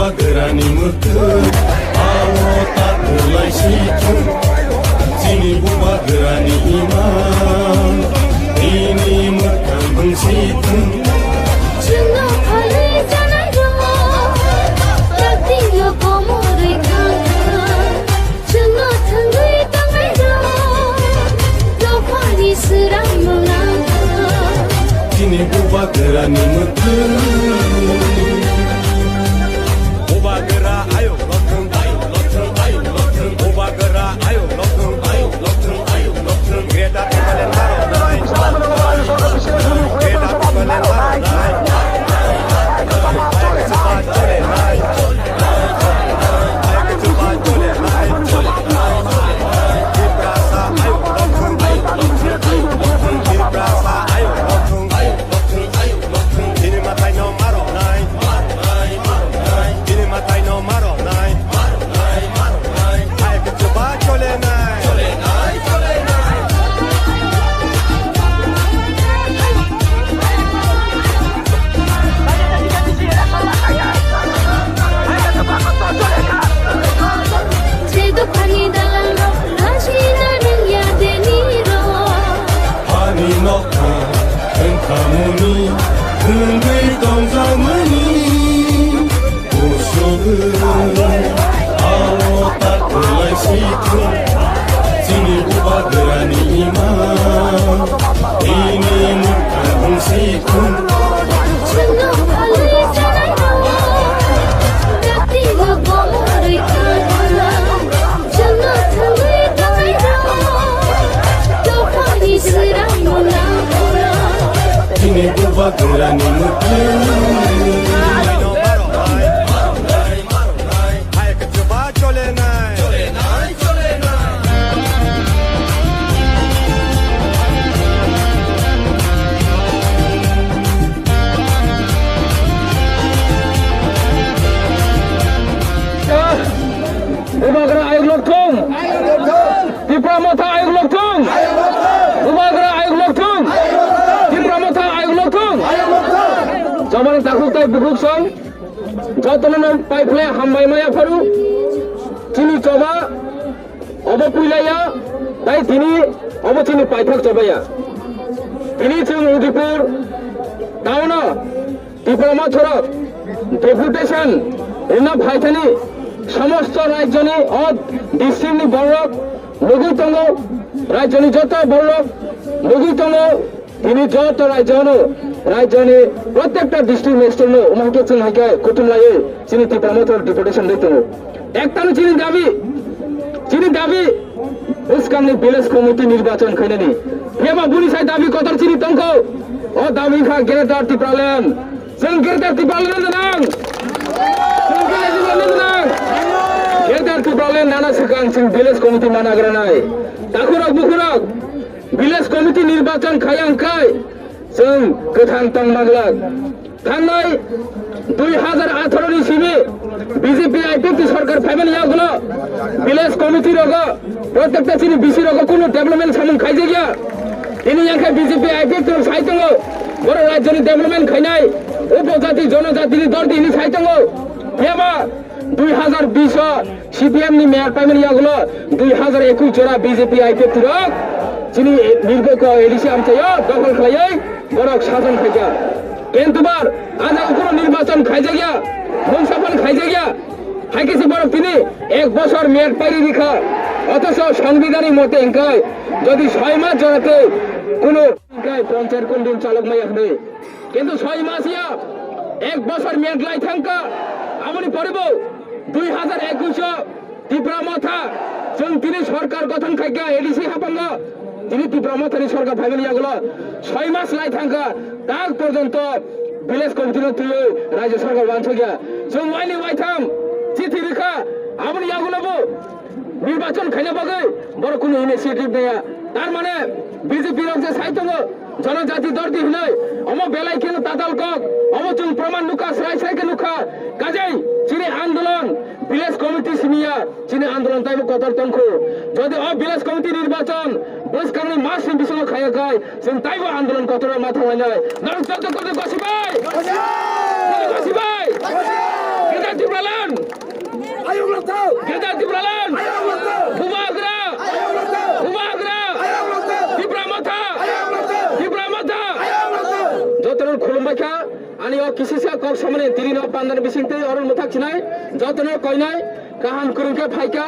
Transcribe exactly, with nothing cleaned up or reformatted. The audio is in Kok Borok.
Bubagrani mwkhwng, awo ta kwlai si thung. Chini bubagrani imang, ini mwkhang bwng si thung. Chwngno phalwi chanai rok, taktik yo komorwi thang thang. Chwngno thangwi tongnairok, dophani swrang no nangkha. Chini bubagrani mwkhwng. Bubagra ayuk lothwng, ayuk lothwng, ayuk lothwng. Bubagra ayuk lothwng, ayuk lothwng, ayuk lothwng. Greater Tipraland narok nai. Greater Tipraland narok nai. Ayuk chwpa chole nai. Chedopani dalangrok lachina rwngya denirok. Ani nokha wngkhamuni wngwi tongjakmani usugwi awo ta kwlai si thung. Chini bubagrani imang, ini mwkhang bwng si thung. Chwngno phalwi chanai rok, dakti no komorwi thang thang. Chwngno thangwi tongwi rok, dophani swrang no nang rok. Chini bubagrani mwkhwng. Bubagra ayuk lokthung. Tipra Motha ayuk lokthung. Bubagra ayuk lokthung. Tipra Motha ayuk lokthung. Jomani takhuk tai bukhuk song. Jotono no paiphle hambai maya pharu. Chini choba obo puilaya, tai tini obo chini paithak chobaya. Tini chwng Udipur town o Tipra Motha rok deputation rwna phaithani somosto rajyoni o district ni borok nugwi tongo, rajyoni joto borok nugwi tongo. Tini joto rajyano, rajyoni protekta district magistrate no omo hai khe chwng hai khe kuthum laiwi chini Tipra Motha rok deputation rwi tongo. Ektano chini dabi, chini dabi bwskangni village committee nirbachon khainani. Phiyaba buni sai dabi kotor chini tongkho. O dabi wngkha Greater Tipraland. Chwng Greater Tipraland no nang. Chwng Greater Tipraland no nang. Greater Tipraland nana swkang chwng village committee mana granai. Takhurok bukhurok village committee nirbachon khaya wngkhai chwng kwthang tong manglak. Thangnai dui hazar atharo ni simi B J P I P F T sorkar phaimani yagulo village committee rogo protekta chini B C rogo kunu development samung khaijakya. Tini yang khe B J P I P F T rok sai tongo, borok rajyoni development khainai, upojati jonojatini dordi hini sai tongo. Phiyaba dui hazar bish o C P M ni mayor paimani yagulo dui hazar ekush jora B J P I P F T rok chini nirgoko A D C amchaio dokhol khlaiwi borok sason khaikha. Kintu bar, ajak ukuro nirbachon khaijakya, mungsa phano khaijakya. Hai khe se borok tini ek bosor mayor pairi rikha. Othocho songbidani mote hwnkhe jodi soi mas jora tei kunu hwnkhe ponchayat kundin chalok maya hwnwi. Kintu soi mas ya, ek bosor mayor lai thangkha. Aboni pore bo dui hazar ekush o Tipra Motha, chwng tini sorkar gothon khaikha A D C haphango, tini Tipra Mothani sorkar phaimani yagulo soi mas lai thangkha, tak porjonto village committee no twiwi rajya sorkar wansukya. Chwng waini waitham chithi rikha, aboni yagulo bo nirbachon khaina bagwi borok kunu initiative naya. Tar mane B J P rok je sai tongo, Jonojati dordi hinwi, omo belai kheno tatal kok, omo chwng proman nukha, srai srai khe nukha. Kajai chini andolon village committee simi ya, chini andolon taibo kotor tongkhu. Jodi o village committee nirbachon bwskangni mas ni bisingo khaya khai, chwng taibo andolon kotor ma thanglainai. Norok joto kotor gosi bai! Gosi bai! Gosi bai! Greater Tipraland! Tipraland! Bubagra! Bubagra! Tipra Motha! Tipra Motha! Jotono khulumbai kha, ani o kisisa kok samani tini no pandani bising tei oro mwthak chinai, jotono koinai, kaham kwrwng khe phai kha.